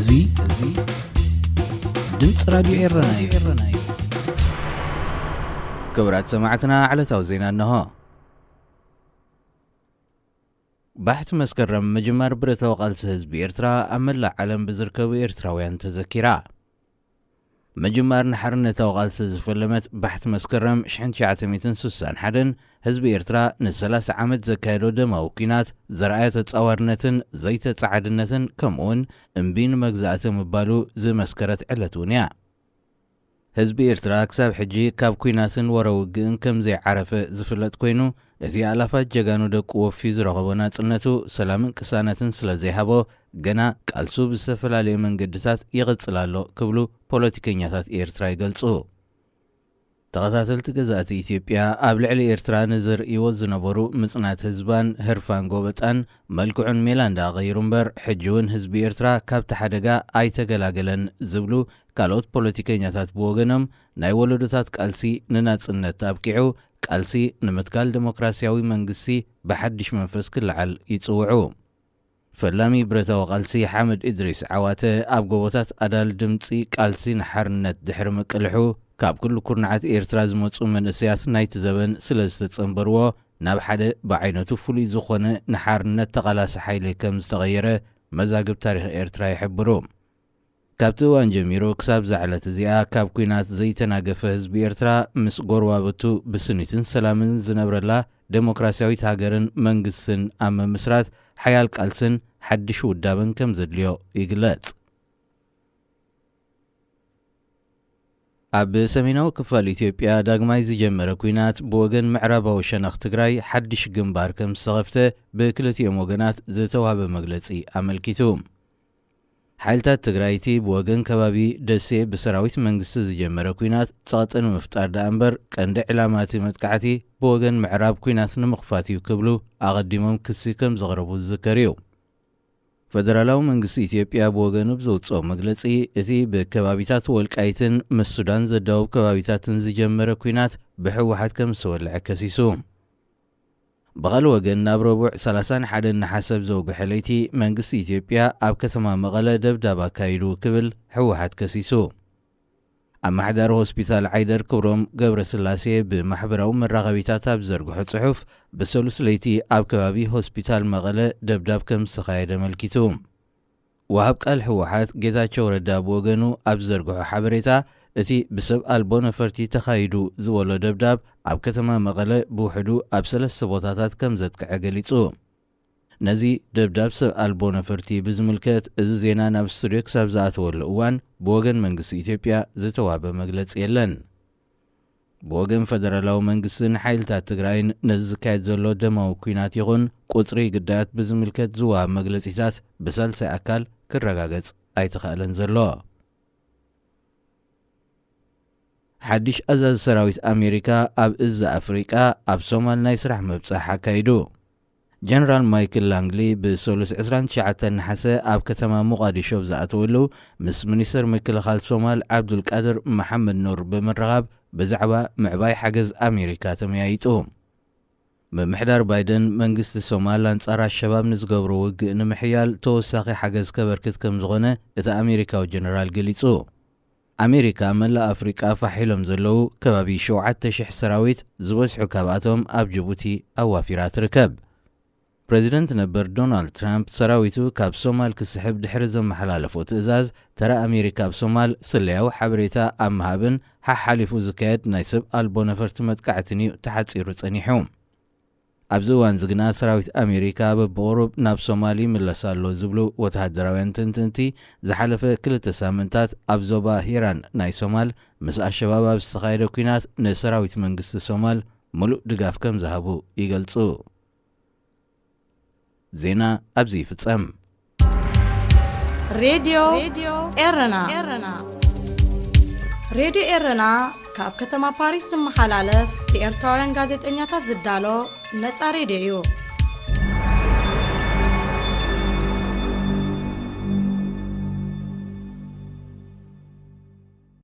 እዚ እዚ ድምፂ ራዲዮ ኤረና እዩ። ክቡራት ሰማዕትና፣ ዕለታዊ ዜና እነሆ። ባሕቲ መስከረም ምጅማር ብረታዊ ቃልሲ ህዝቢ ኤርትራ ኣብ መላእ ዓለም ብዝርከቡ ኤርትራውያን ተዘኪራ። ምጅማር ንሓርነታዊ ቃልሲ ዝፈለመት ባሕቲ መስከረም ሽሕን ትሽዓተ ሚእትን ስሳን ሓደን ህዝቢ ኤርትራ ንሰላሳ ዓመት ዘካየዶ ደማዊ ኲናት ዘርኣዮ ተጻዋርነትን ዘይተጻዓድነትን ከምኡውን እምቢ ንመግዛእቲ ምባሉ ዝመስከረት ዕለት እውን እያ። ህዝቢ ኤርትራ ክሳብ ሕጂ ካብ ኲናትን ወረ ውግእን ከም ዘይዓረፈ ዝፍለጥ ኮይኑ፣ እቲ ኣላፋት ጀጋኑ ደቁ ወፊ ዝረኸቦ ናጽነቱ ሰላምን ቅሳነትን ስለ ዘይሃቦ፣ ገና ቃልሱ ብዝተፈላለየ መንገድታት ይቕጽል ኣሎ ክብሉ ፖለቲከኛታት ኤርትራ ይገልጹ። ተኸታተልቲ ገዛእቲ ኢትዮጵያ ኣብ ልዕሊ ኤርትራ ንዘርእይዎ ዝነበሩ ምጽናት ህዝባን ህርፋን ጎበጣን መልክዑን ሜላ እንዳቐይሩ እምበር፣ ሕጂ እውን ህዝቢ ኤርትራ ካብቲ ሓደጋ ኣይተገላገለን ዝብሉ ካልኦት ፖለቲከኛታት ብወገኖም፣ ናይ ወለዶታት ቃልሲ ንናጽነት ኣብቂዑ፣ ቃልሲ ንምትካል ደሞክራሲያዊ መንግስቲ ብሓድሽ መንፈስ ክለዓል ይጽውዑ። ፈላሚ ብረታዊ ቃልሲ ሓመድ እድሪስ ዓዋተ ኣብ ጎቦታት ኣዳል ድምጺ ቃልሲ ንሓርነት ድሕሪ ምቅልሑ፣ ካብ ኩሉ ኩርናዓት ኤርትራ ዝመጹ መንእሰያት ናይቲ ዘበን ስለ ዝተጸንበርዎ፣ ናብ ሓደ ብዓይነቱ ፍሉይ ዝኾነ ንሓርነት ተቓላሲ ሓይሊ ከም ዝተቐየረ መዛግብ ታሪኽ ኤርትራ ይሕብሩ። ካብቲ እዋን ጀሚሩ ክሳብ እዛ ዕለት እዚኣ፣ ካብ ኲናት ዘይተናገፈ ህዝቢ ኤርትራ፣ ምስ ጎረባብቱ ብስኒትን ሰላምን ዝነብረላ ደሞክራሲያዊት ሃገርን መንግስትን ኣብ ምምስራት ሓያል ቃልስን ሓድሽ ውዳበን ከም ዘድልዮ ይግለጽ። ኣብ ሰሜናዊ ክፋል ኢትዮጵያ ዳግማይ ዝጀመረ ኲናት ብወገን ምዕራባዊ ሸነኽ ትግራይ ሓድሽ ግንባር ከም ዝተኸፍተ ብክልቲኦም ወገናት ዝተዋህበ መግለጺ ኣመልኪቱ። ሓይልታት ትግራይ እቲ ብወገን ከባቢ ደሴ ብሰራዊት መንግስቲ ዝጀመረ ኲናት ጸቕጢ ንምፍጣር ደኣ እምበር ቀንዲ ዕላማ እቲ መጥቃዕቲ ብወገን ምዕራብ ኲናት ንምኽፋት እዩ ክብሉ ኣቐዲሞም ክሲ ከም ዘቕረቡ ዝዝከር እዩ። ፈደራላዊ መንግስቲ ኢትዮጵያ ብወገኑ ብዘውፅኦ መግለፂ፣ እቲ ብከባቢታት ወልቃይትን ምስ ሱዳን ዘዳውብ ከባቢታትን ዝጀመረ ኲናት ብህወሓት ከም ዝተወልዐ ከሲሱ። ብኻልእ ወገን፣ ናብ ረቡዕ ሰላሳን ሓደን ነሓሰ ኣብ ዘውግሐ ለይቲ፣ መንግስቲ ኢትዮጵያ ኣብ ከተማ መቐለ ደብዳብ ኣካይዱ ክብል ህወሓት ከሲሱ። ኣመሓዳሪ ሆስፒታል ዓይደር ክብሮም ገብረስላሴ ብማሕበራዊ መራኸቢታት ኣብ ዘርግሖ ጽሑፍ፣ ብሰሉስ ለይቲ ኣብ ከባቢ ሆስፒታል መቐለ ደብዳብ ከም ዝተኻየደ ኣመልኪቱ። ወሃብ ቃል ህወሓት ጌታቸው ረዳ ብወገኑ ኣብ ዘርግሖ ሓበሬታ፣ እቲ ብሰብ ኣልቦ ነፈርቲ ተኻይዱ ዝበሎ ደብዳብ ኣብ ከተማ መቐለ ብውሕዱ ኣብ ሰለስተ ቦታታት ከም ዘጥቅዐ ገሊጹ። ነዚ ደብዳብ ሰብ ኣልቦ ነፈርቲ ብዝምልከት፣ እዚ ዜና ናብ ስቱድዮ ክሳብ ዝኣተወሉ እዋን፣ ብወገን መንግስቲ ኢትዮጵያ ዝተዋህበ መግለጺ የለን። ብወገን ፈደራላዊ መንግስትን ሓይልታት ትግራይን፣ ነዚ ዝካየድ ዘሎ ደማዊ ኲናት ይኹን ቁጽሪ ግዳያት ብዝምልከት ዝወሃብ መግለጺታት ብሳልሳይ ኣካል ክረጋገጽ ኣይተኻእለን ዘሎ። ሓድሽ ኣዛዚ ሰራዊት ኣሜሪካ ኣብ እዝ ኣፍሪቃ ኣብ ሶማል ናይ ስራሕ ምብጻሕ ኣካይዱ። ጀነራል ማይክል ላንግሊ ብሰሉስ ዕስራን ትሽዓተን ነሓሰ ኣብ ከተማ ሞቓዲሾ ኣብ ዝኣተወሉ፣ ምስ ሚኒስተር ምክልኻል ሶማል ዓብዱልቃድር መሓመድ ኑር ብምርኻብ ብዛዕባ ምዕባይ ሓገዝ ኣሜሪካ ተመያይጡ። ምምሕዳር ባይደን፣ መንግስቲ ሶማል ኣንጻር ኣሸባብ ንዝገብሮ ውግእ ንምሕያል ተወሳኺ ሓገዝ ከበርክት ከም ዝኾነ እቲ ኣሜሪካዊ ጀነራል ገሊጹ። ኣሜሪካ፣ መላእ ኣፍሪቃ ፋሕ ኢሎም ዘለዉ ከባቢ ሸውዓተ ሽሕ ሰራዊት፣ ዝበዝሑ ካብኣቶም ኣብ ጅቡቲ ኣዋፊራ ትርከብ። ፕረዚደንት ነበር ዶናልድ ትራምፕ፣ ሰራዊቱ ካብ ሶማል ክስሕብ ድሕሪ ዘመሓላለፎ ትእዛዝ፣ ተራ ኣሜሪካ ኣብ ሶማል ስለያዊ ሓበሬታ ኣብ ምሃብን ሓሓሊፉ ዝካየድ ናይ ሰብ ኣልቦ ነፈርቲ መጥቃዕትን እዩ ተሓጺሩ ጸኒሑ። ኣብዚ እዋን እዚ ግና፣ ሰራዊት ኣሜሪካ በብቑሩብ ናብ ሶማል ይምለስ ኣሎ ዝብሉ ወተሃደራውያን ተንተንቲ፣ ዝሓለፈ ክልተ ሳምንታት ኣብ ዞባ ሂራን ናይ ሶማል ምስ ኣሸባብ ኣብ ዝተኻየደ ኲናት ንሰራዊት መንግስቲ ሶማል ምሉእ ድጋፍ ከም ዝሃቡ ይገልጹ። ዜና ኣብዚ ይፍጸም። ሬድዮ ኤረና። ሬድዮ ኤረና ካብ ከተማ ፓሪስ ዝመሓላለፍ ብኤርትራውያን ጋዜጠኛታት ዝዳሎ ነጻ ሬድዮ እዩ።